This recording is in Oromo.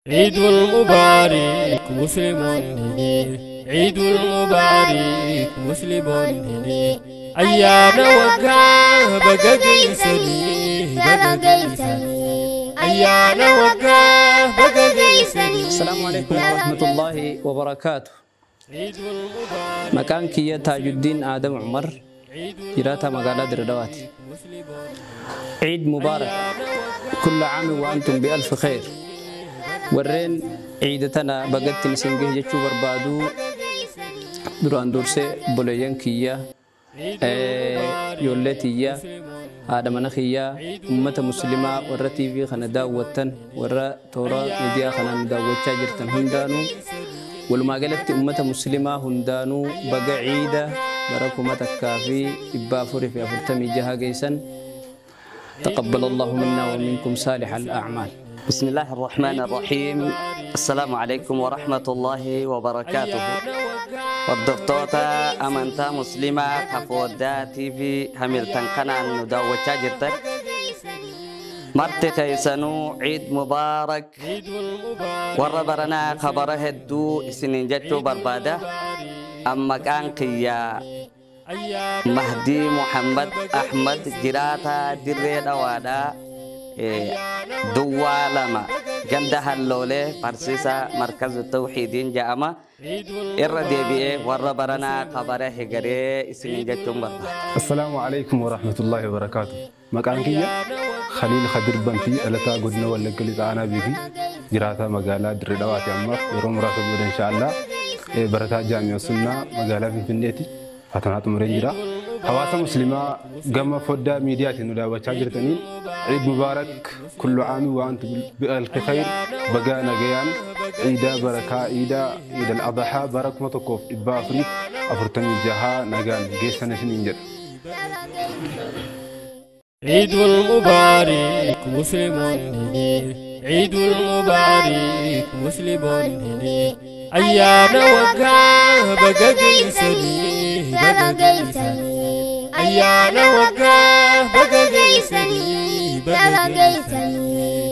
عيد المبارك مسلم، عيد المبارك مسلم، ayyaana waggaa baga geessanii, baga geessanii, ayyaana waggaa baga geessanii. السلام عليكم ورحمة الله وبركاته. Maqaan kiyya Taajuddiin Aadam Umar, jiraataa magaalaa Diradawaati. عيد مبارك، كل عام وأنتم بألف خير. Warreen ciida tana bagatti isin gahe jechuu barbaadu, duraan dursee obboleeyyan kiyya, ijoollee tiyya, haadha mana kiyyaa, ummata muslimaa warra TV kana daawwattan, warra toora miidiyaa kanaan daawwachaa jirtan hundaanuu, walumaa galatti ummata muslimaa hundaanuu baga ciida bara 1446 geessan. تقبل الله منا ومنكم صالح الأعمال. بسم الله الرحمن الرحيم. السلام عليكم ورحمة الله وبركاته. Hordoftoota amantaa muslimaa Foddaa TV Hamilton kanaan nu daawwachaa jirtan marti keessanuu, ciid mubaarak. Warra baranaa kabara hedduu isiniin jechuu barbaada. Maqaan kiyyaa Mahdii Muhammad Ahmad, jiraataa Dirree Dhawaadhaa, Duwwaa 2, ganda Halloolee, barsiisaa Markazu Tawxiidiin jedhama. Irra deebi'ee warra baranaa kabara hegaree isiniin jechuun barbaada. السلام عليكم ورحمة الله وبركاته. Maqaan kiyya Khaliil Khadir Bantii, dhalataa godina Wallagga Lixaa aanaa Beekii, jiraataa magaalaa Dirree Dhawaati, ammaaf yeroo muraasa booda inshaallah barataa Jaami'a Sunnaa magaalaa Finfinneeti. Fatanaa xumureen jira. Hawaasa muslimaa gama foddaa miidiyaatiin nu daawwachaa jirtaniin عيد مبارك، كل عام وأنتم بألف خير. Baga nagayaan ciida barakaa, ciida عيد الأضحى bara 1446 nagaan geessan isiniin jedha. عيد المبارك مسلم، عيد المبارك مسلم، ayyaana waggaa baga geessanii, baga geessanii, ayyaana waggaa baga geessanii, baga geessanii.